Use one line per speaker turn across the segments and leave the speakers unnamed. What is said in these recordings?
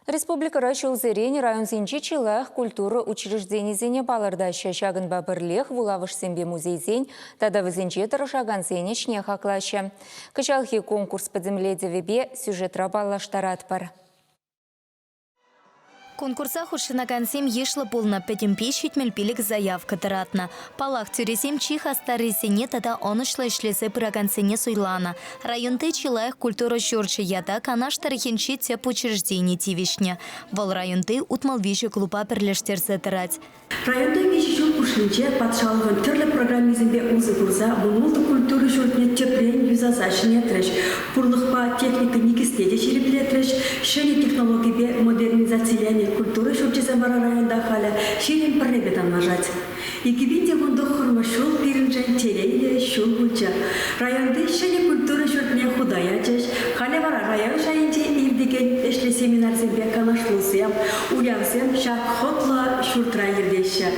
Республикӑра ҫулсерен районсенчи чи лайӑх культура учрежденисене палӑртаҫҫӗ. Ҫакӑнпа пӗрлех вулавӑшсемпе музейсен тата вӗсенче тӑрӑшакансен ӗҫне хаклаҫҫӗ. Кӑҫалхи конкурс пӗтӗмлетӗвӗпе сюжетра паллаштаратпӑр.
Конкурса хутшӑнакансем йышлӑ пулнӑ, пӗтӗмпе 75 заявка тӑратнӑ. Паллах, тӳресем чи хастаррисене тата ӑнӑҫлӑ ӗҫлесе пыракансене суйланӑ. Районти чи лайӑх культура ҫурчӗ ята Канаш тӑрӑхӗнчи тӗп учреждени тивӗҫнӗ. Вӑл районти 63 клуба пӗрлештерсе тӑрать.
Районта виҫӗ ҫул хушшинче патшалӑхӑн тӗрлӗ программисемпе усӑ курса вунултӑ культура ҫуртне тӗпрен юсаса ҫӗнетрӗҫ, пурлӑхпа техника никӗсне те ҫирӗплетрӗҫ, ҫӗнӗ технологипе модернизациленӗ культура ҫурчӗсем вара районта халӗ 21-пе танлашать. 2019 ҫул пирӗншӗн телейлӗ ҫул пулчӗ. Районти ҫӗнӗ культура ҫуртне хута ячӗҫ. Халӗ вара район шайӗнче иртекен ӗҫлӗ семинарсемпе канашлусем, уявсем ҫак хӑтлӑ ҫуртра иртеҫҫӗ.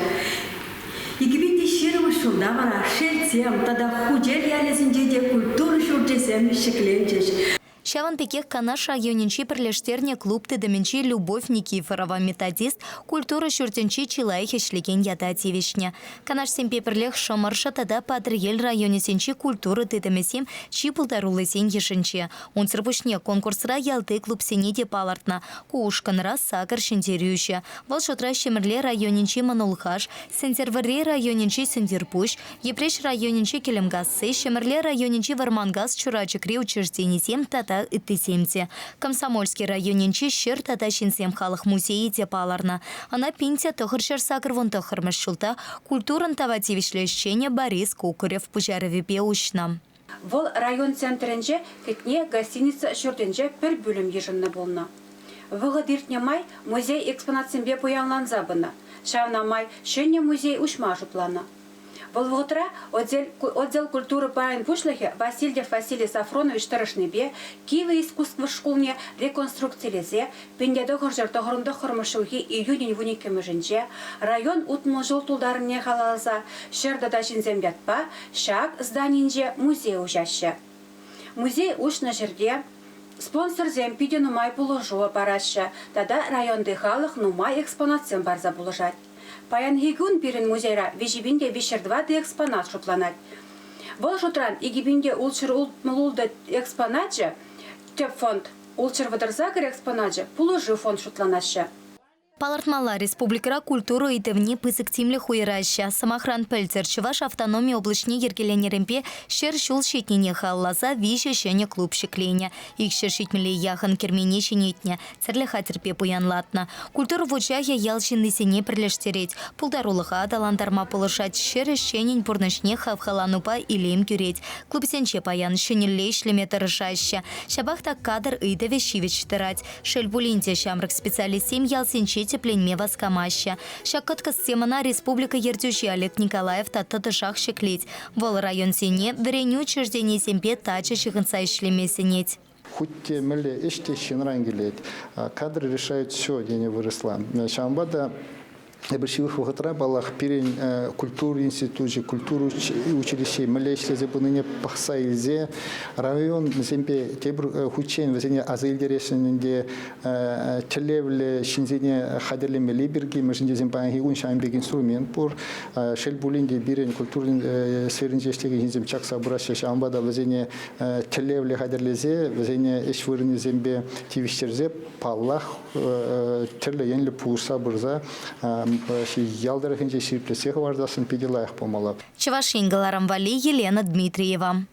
2020 ҫулта вара Шелтем тата Хучел ялӗсенче те культура ҫурчӗсем ҫӗкленчӗҫ.
Ҫавӑн пекех Канаш районӗнчи пӗрлештернӗ клуб тытӑмӗнчи Любовь Никифорова методист культура ҫуртӗнчи чи лайӑх ӗҫлекен ята тивӗҫнӗ. Канашсемпе пӗрлех Шӑмӑршӑ тата Патӑрьел районӗсенчи культура тытӑмӗсем чи пултаруллисен йышӗнче. Унсӑр пуҫне конкурсра ялти клубсене те палӑртнӑ. Ку ушкӑнра сакӑр ҫӗнтерӳҫӗ. Вӑл шутра Ҫӗмӗрле районӗнчи Мӑн Улхаш, Сӗнтӗрвӑрри районӗнчи Сӗнтӗрпуҫ, Йӗпреҫ районӗнчи Кӗлӗмкасси, Ҫӗмӗрле районӗнчи Вӑрманкас Чурачӑкри учрежденисем тата ыттисем те. Комсомольски районӗнчи Ҫӗр тата ҫынсем халӑх музейӗ те палӑрнӑ. Ӑна 1989 ҫулта культурӑн тава тивӗҫлӗ ӗҫченӗ Борис Кокорев пуҫарӑвӗпе уҫнӑ.
Вӑл район центрӗнче Кӗтне гостиница ҫуртӗнче пӗр пӳлӗм йышӑннӑ пулнӑ. Вӑхӑт иртнӗ май музей экспонатсемпе пуянланса пынӑ. Ҫавна май ҫӗнӗ музей уҫма шутланӑ. Вӑл вӑхӑтра отдел культура пайӗн пуҫлӑхӗ Васильев Василий Сафронович тӑрӑшнипе Кивӗ искусство шкулне реконструкцилесе 1999 ҫулхи июнӗн 12-мӗшӗнче район 60 ҫул тултарнине халалласа Ҫӗр тата ҫынсем ятпа ҫак зданинче музей уҫаҫҫӗ. Музей уҫнӑ ҫӗрте спонсорсем питӗ нумай пулӑшу параҫҫӗ тата районти халӑх нумай экспонатсем парса пулӑшать. Паянхи кун пирӗн музейра 3000 те 304 экспонат шутланать. Вӑл шутран 2000 те 666 экспоначӗ тӗп фонд, 638 экспоначӗ пулӑшу фонд шутланаҫҫӗ.
Палӑртмалла, республикӑра культура ыйтӑвне пысӑк тимлӗх уйӑраҫҫӗ. Сӑмахран, пӗлтӗр Чӑваш автономи облаҫне йӗркеленӗренпе 100 ҫул ҫитнине халалласа виҫӗ ҫӗнӗ клуб ҫӗкленӗ. Икҫӗр ҫитмӗле яхӑн кермене ҫӗнетнӗ, тӗрлӗ хатӗрпе пуянлатнӑ. Культура вучахӗ ял ҫыннисене пӗрлештерет, пултарулӑха аталантарма пулӑшать, ҫӗр ӗҫченӗн пурнӑҫне хавхаланупа илем кӳрет. Клубсенче паян ҫӗнӗлле ӗҫлеме тӑрӑшаҫҫӗ. Ҫапах та кадр ыйтӑвӗ ҫивӗч тӑрать. Шел пулин те, ҫамрӑк специалистсем ялсенче тӗпленме васкамаҫҫӗ. Ҫак кӑткӑс темӑна республика ертӳҫи Олег Николаев та тӑтӑшах ҫӗклет. Вӑл районсене вӗренӳ учрежденийӗсемпе тачӑ ҫыхӑнса ӗҫлеме сӗнет.
Хуть те мӗнле ӗҫ те ҫынран килет. Кадр решает все, тенӗ вырӑсла. Ҫавӑнпа та эпир ҫывӑх вӑхӑтра, паллах, пирӗн культура институчӗ, культура училищи мӗнле ӗҫлесе пынине пӑхса илсе районсемпе тепӗр хутчен вӗсене аса илтересшӗн ӗнтӗ тӗллевлӗ ҫынсене хатӗрлемелли пирки, мӗншӗн тесен паянхи кун ҫавӑн пек инструмент пур. Шел пулин те, пирӗн культура сферинче ӗҫлекен ҫынсем чакса пыраҫҫӗ, ҫавӑнпа та вӗсене тӗллевлӗ хатӗрлесе, вӗсене ӗҫ вырӑнӗсемпе тивӗҫтерсе, паллах, тӗрлӗ енлӗ пулӑшса пырса ял тӑрӑхӗнче ҫирӗплетсе хӑварсассӑн питӗ лайӑх пулмалла.
Чӑваш Ен кӑларӑм валли Елена Дмитриева.